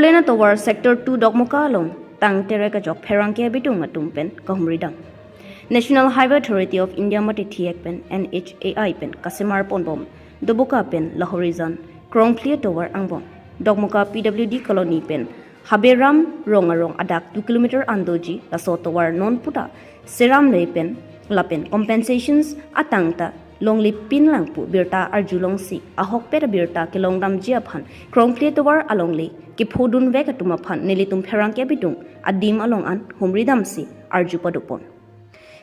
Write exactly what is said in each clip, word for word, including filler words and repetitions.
Lena tovar Sector two Dokmoka along tang terek ajok pherangke abitung atum pen kahumri dam. National Highway Authority of India mate thiek pen N H A I pen kasemar ponbom Doboka pen Lahorijan Krongphli tovar angbong Dokmoka P W D colony pen Haberam rong arong adak two kilometer andoji laso tovar non puta seram le pen lapen compensations atangta longle pinlang pu birta arjulongsi ahokpet abirta kelongdamji aphan Krongphli tovar alongle kephodun vek atum aphan nelitum pherangke abitung adim along an humri damsi arju padopon.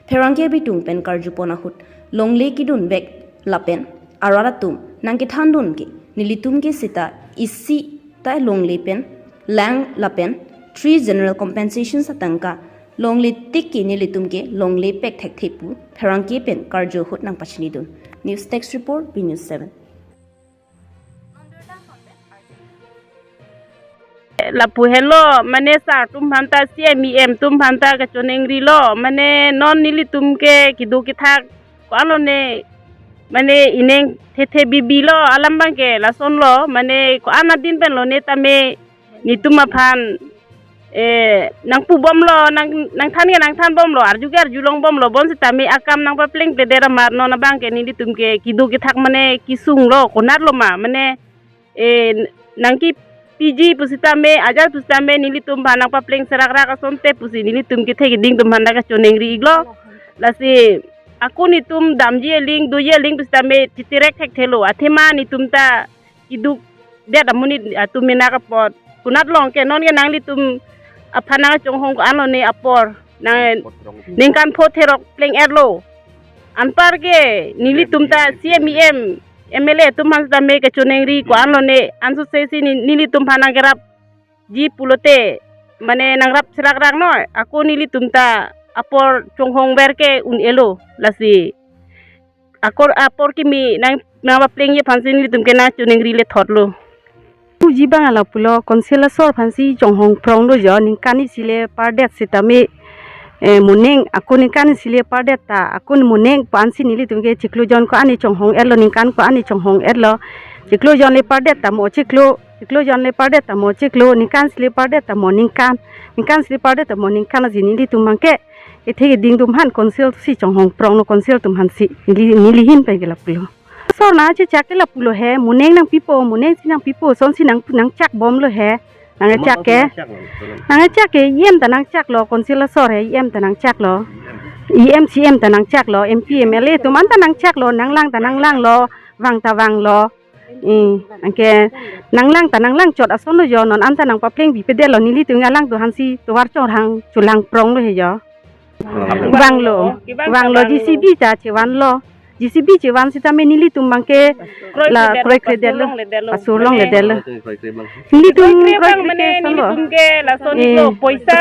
Pherangke abitung pen karjupon ahut longle kidun vek lapen arat atum nangkethandun ke nelitum ke sita isi ta longle pen lang lapen three general compensations atangka longle tik ke nelitum ke longle pek thekthe pu pherangke pen karju ahut nangpachinidun. News Desk Report, B News seven. Lapu helo, mane sar atum aphanta, C M, E M atum aphanta kachoningri lo, mane non nelitum ke kedo kethak ko-an lone, mane ineng thethe bibi lo, alam abang ke lason lo, mane ko-an adin pen lone tame netum aphan, eh, nangpubomlo, nang, nangthan ke nangthanbomlo, arju ke arjulongbomlo, bonsitame akam nangpaplengpledet amat non abang ke nelitum ke kedo kethak mane kesung lo, konat lo ma, mane, eh, nangkepiji pusitame, ajat pusitame nelitum aphan nangpapleng serakrak asonte pusi nelitum kethe keding atum aphanta kachoningri iklo. Lasi ako netum damji aling, doji aling pusitame titerek thekthelo, athema netum ta keduk det amonit atum menak apot. Konat long ke non ke nanglitum aphan nangchonghong ko-an lone apor. Nang ningkan pho therok pleng-etlo. Anpar ke nelitum ta C M, E M, M L A atum aphanta me kachoningri ko-an lone ansose si ne-, nelitum aphan nangkerapji pulote, mane nangrap serakrak noi. Ako nelitum ta apor chonghongver ke un-elo, lasi akor apor kimi nang, nangpaplengji aphansi nelitum ke nangchoningri le thotlo. Puji abang lapulo, Council asor aphansi chonghong pronglo jo, ningkan isi le pardet sitame, eh, moning, ako ningkan isi le pardet ta, ako moning pu-ansi nelitum ke chiklo jon ko-an ne chonghong-etlo, ningkan ko-an ne chonghong-etlo, chiklo jon le pardet ta mo chiklo, chiklo jon le pardet ta mo chiklo, ningkan isi le pardet ta mo ningkan, ningkan isi le pardet ta mo ningkan, aji nelitum abang ke kethe keding atum aphan Council si chonghong pronglo, Council atum aphansi, neli, neli ahin pen ke lapulo. Asor nangchechak ke lapulo he, moning nangpipo, moning si nangpipo, asonsi nang, nangchakbomlo he, nangchak ke, nangchak ke, E M ta nangchaklo, Council asor he, E M ta nangchaklo, E M, C M ta nangchaklo, M P, M L A atum anta nangchaklo, nanglang ta nanglanglo, vang ta vanglo, eh, anke, nanglang ta nanglangchot asonlo jo, non anta nangpapleng bipedetlo, nelitum alangtum aphansi tovar chorhang, cholang pronglo he jo. Vanglo, vanglo, J C B ta chevanlo. J C B chevan sitame nelitum abang ke la kroikredetlo, pasurlongledetlo. Nelitum kroikre abang mane kroikre ke solo. Nelitum ke lason, eh, iklo poisa.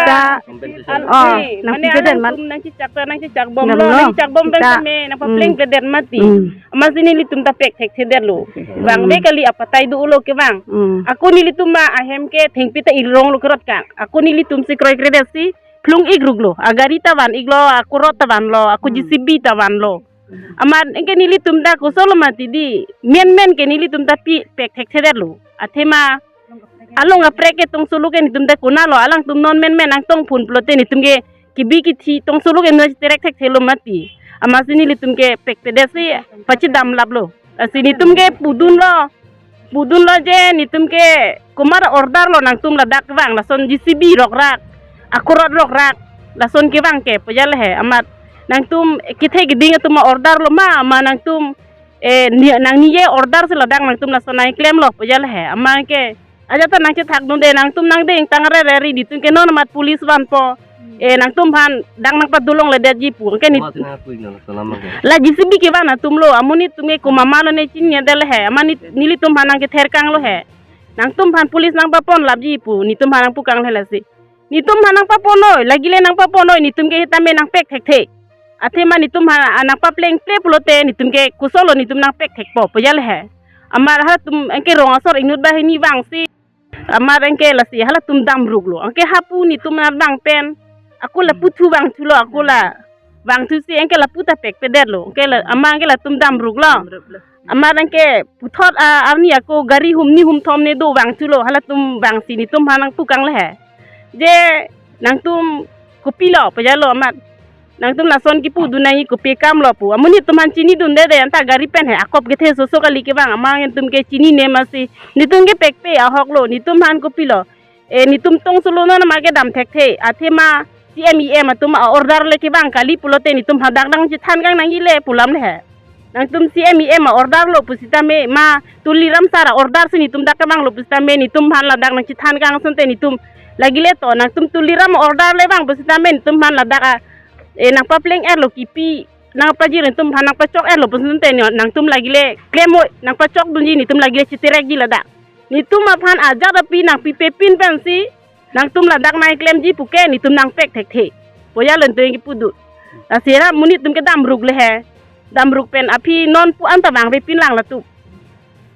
Poisa. Al-, oh, eh, mane nangpipedet amat. Alangtum nangchechak ta nangchechakbomlo, nanglo. Nangchechakbom pen kita sitame nangpaplengpledet mati. Hmm. Amatsi nelitum ta pek thekthedetlo. Hmm. Vangve kali apatai do-olo kevang. Hmm. Ako nelitum ma ahem ke thengpi ta ilronglo kerot ka. Ako nelitum si kroikredet si phlung ikruklo, agari ta van iklo, ako rod ta vanlo, ako, hmm, J C B ta vanlo. Amat anke nelitum ta kosonlo mati di, menmen ke nelitum ta pi pek thekthedetlo. Athema along kaprek ke tongsolo ke netum ta konatlo, alangtum non menmen nangtongphun pulote netum ke kebi kethe tongsolo ke non terek thekthelo mati. Amatsi nelitum ke pekpedet si pachedamlaplo. Lasi netum ke pudunlo. Pudunlo je netum ke komat order lo nangtum ladak kevang, lason J C B rokrak, ako rod rokrak, lason kevang ke pojal he, amat nangtum kethe keding atum order lo ma, ma nangtum, eh, ni, nangni ye order si ladak nangtum lason nangklemlo pojal he, amat ke ajat ta nangchethakdunde, nangtum nangdeng tangre reri, netum ke non amat police vanpo. Eh, nangtum aphan dak nangpadolongledetji pu. Anke ne, komat nangpui nang salam ke. La J C B kevan atumlo, amonit atum ke komat ma lone chinine del he. Amat ne, nelitum aphan nangketherkanglo he. Nangtum aphan police nangpaponlapji pu, netum aphan nangpukang le lasi. Netum aphan nangpaponoi, lagile nangpaponoi, netum ke sitame nangpek thekthe. Athema netum aphan nangpaplengple pulote, netum ke kosonlo netum nangpek thekpo, pojal he. Amat halatum anke rong asor inut banghini vangsi. Amat anke lasi halatum damruklo. Anke hapu netum anat vang pen. Ako la puthu vangthulo, ako la vangthusi anke lapu ta pekpedetlo. Anke la, amat anke latum damruklo. Damruklo. Amat anke puthot a, arni ako gari humni humthom ne do vangthulo, halatum vangsi netum aphan nangpu kang le he. Je nangtum kopilo pajalo amat. Nangtum lason kipudun nangji kopi akamlo pu. Amonit atum aphan chinidunde de anta gari pen he akop kethe soso kali kevang, amat nangtum ke chinine masi. Netum ke pekpe ahoklo, netum aphan kopilo. E, netum tong solo non ma kedam thekthe. Athema C M E M atum a-order le kevang kali pulote netum hadak nangchethan kang nangji le pu alam le he. Nangtum C M E M a-order lo pusitame, ma Tuliram sir a-order si netum dak kevanglo pusitame netum aphan ladak nangchethan kang asonte netum lagi le to, nangtum Tuliram a-order le vang pusitame netum aphan ladak a, e, nangpapleng-etlo kipi nangpajir netum aphan nangpachok-etlo pusitame nangtum lagi le klem-oi, nangpachokdunji, netum lagi le cheterekji ladak. Netum aphan ajat api nangpipepin pensi nangtum ladak nangklemji puke netum nangpek thekthe. Pajalo netum kipudun. Lasi ra monit atum ke damruk le he. Damruk pen aphi non pu anta vangvepin lang latum.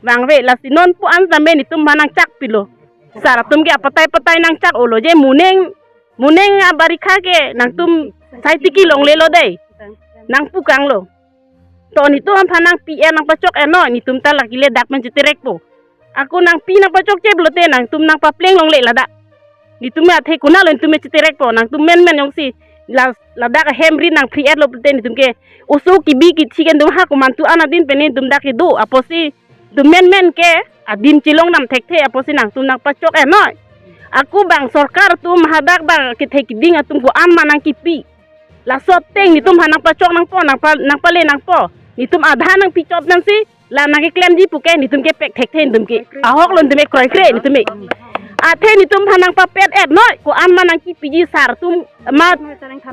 Vangve lasi non pu anta me netum aphan nangchakpilo. Sir atum ke apatai patai nangchak-olo je moneng, moneng a barikha ke nangtum sai tiki longlelo dei. Nangpu kanglo. To netum aphan nangpi-et nangpachok-etnoi, netum ta lagi le dak pen cheterekpo. Ako nangpi nangpachokche pulote nangtum nangpapleng longle ladak. Netum athe konatlo netum cheterekpo, nangtum menmen jongsi la, ladak ahem ri nangphri-etlo pulote netum ke oso kibi kithi ke netum ha komantu an adin pen netum dak kedo apotsi netum menmen ke adim chelongdam thekthe apotsi nangtum nangpachok-etnoi. Ako bang sorkar atum hadak bang kethe kiding atum ko-an ma nangkipi. Laso ateng netum aphan nangpachok nangpo, nangpa, nangpale nangpo. Netum adha nangpichot nangsi la nangkeklemji puke netum kepek thekthe netum ke. Ahoklo netum ke kroikre netum ke. Athe netum aphan nangpapet-etnoi, ko-an ma nangkipiji sir atum ma,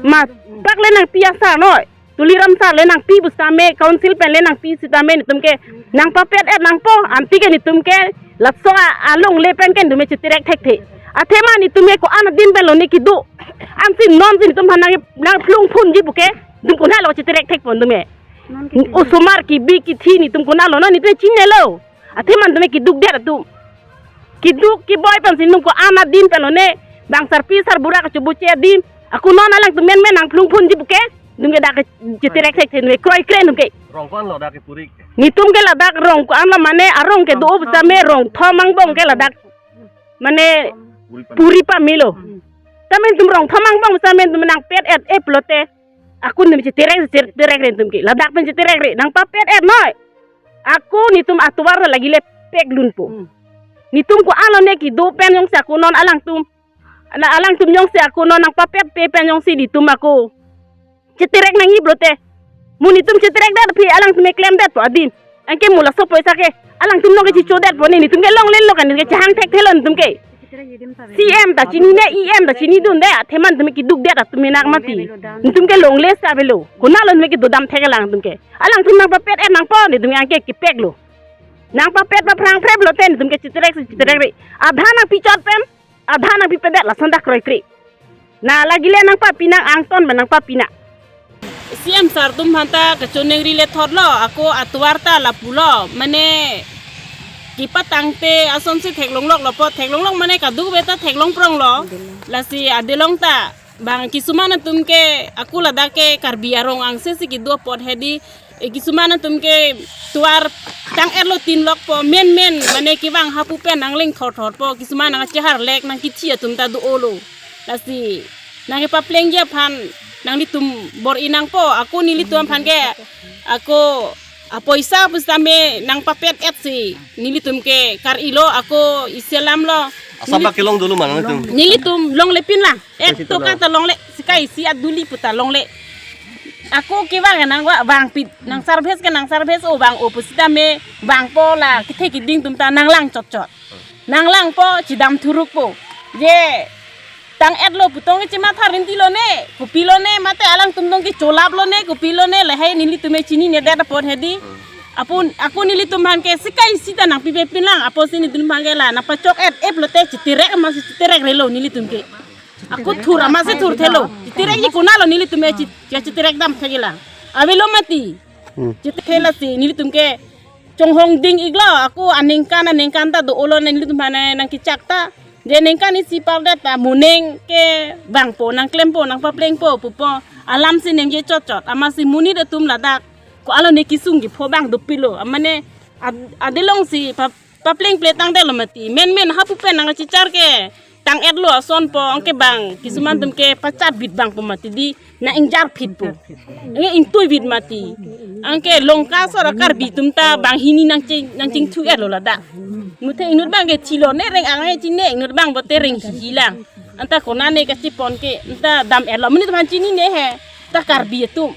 ma pak le nangpi a sir noi. Tuliram sir le nangpi pusitame, council pen le nangpi sitame netum ke nangpapet-et nangpo, anti ke netum ke laso a, alongle pen ke netum cheterek thekthe. Athema netum ke ko-an adin pen lone kedo. Ansi nonsi netum aphan nang, nangplung phunji puke netum konatlo cheterek thekpo netum ke. Osomar kibi kithi netum konatlo non netum chinelo. Athema netum ke keduk det atum. Keduk keboi pensi netum ko-an adin pen lone bang sarpi sarbura kachobuche adin. Ako non alangtum menmen nangplung phunji puke netum ke dak ke cheterek thekthe netum ke kroikre netum ke. Rong ko-anlo dak ke puri? Netum ke ladak rong ko-anlo mane arong kedo pusitame rong thom angbong ke ladak. Mane puri pamelo. Tame netum rong thom angbong pusitame netum nangpet-et-e pulote. Ako netum cheterek, cheterekre netum ke. Ladak pen cheterekre. Nangpapet-etnoi. Ako netum atovar lagi le peklunpo. Hmm. Netum ko-anlo ne kedo pen jongsi ako non alangtum. Ala alangtum jongsi ako non nangpapet-pe pen jongsi netum ako cheterek nangji pulote. Mo netum cheterek det aphi alangtum ke klemdetpo adin. Anke mo laso poisa ke alangtum nonke chichodetpo ne, netum ke longlelo kan, netum ke chehang thekthelo netum ke. C M ta chinine, E M ta chinidunde, athema netum ke keduk det atum enak mati. Netum ke longle si avelo. Konatlo netum ke dodam thek alangtum ke. Alangtum nangpapet-et nangpo, netum ke anke kepeklo. Nangpapet paphrang phre pulote netum ke cheterek si cheterekre. Adha nangpichot pen, adha nangpipedet lason dak kroikre. Na lagi le nangpapi nang angton pen nangpapi nang. C M sir atum aphanta kachoningri le thotlo, ako atovar ta lapulo, mane kepatangte asonsi theklongloklo po, theklonglok mane kadokave ta theklongpronglo. Lasi adelong ta bang kisuman atum ke ako ladak ke Karbi arong angse si kedo apot hedi, e, kisuman atum ke tovar tang-etlo tinlokpo, menmen mane kevang hapu pen nangling thorthorpo, kisuman nangcheharlek nangkithi atum ta do-olo. Lasi nangkepaplengji aphan nanglitum bor-i nangpo, ako nelitum aphan ke ako apoisa pusitame nangpapet-et si nelitum ke kar-ilo, ako isi alamlo. Asap bak kelong dolo ma nangtum? Nelitum longlepin lang. Ek toka ta longle, sika isi aduli puta longle. Ako kevang nang wa vangpit, nang service ke nang service o vang-o pusitame vangpo la kethe kiding atum ta nanglang chotchot. Nanglangpo, chedam thurukpo. Je tang-etlo pu tong ke chematha rinti lone, kopilone, mate alangtum tong ke cholap lone, kopilone, lahei nelitum ke chininedet apot hedi. Apun, ako nelitum aphan ke sika isi ta nangpipepin lang, apotsi nelitum aphan ke la nangpachok-et-e pulote cheterek amatsi cheterekrelo nelitum ke. Ako thur amatsi thurthelo. Cheterekji konatlo nelitum ke che-, che-, cheterekdam thekji lang. Avelo mati. Hmm. Cheterek lasi nelitum ke chonghong ding-iklo, ako aningkan aningkan ta do-olo nelitum aphan nangkechak ta. Je ningkan isi pardet ta moning ke vangpo, nangklempo, nangpaplengpo pupo. Alamsi ningje chotchot. Amatsi monit atum ladak Ko-an lo ne kesung kepho abang dopiklo. Mane ad-, adelong si pa-, papleng ple tangdetlo mati. Menmen hapu pen nangkachichar ke tang-etlo asonpo, anke bang kisuman atum ke pachat bit abangpo mati, di nang-ingjar phitpo. Anke ingtui bit mati. Anke Lanka asor a-Karbi atum ta banghini nangching, nangchingthu-etlo ladak. Muthe inut abang ke chilo ne reng ang e chine, inut abang bote reng hihi lang. Anta konane kachepon ke, anta dam-etlo. Monit aphan chinine he, ta Karbi atum.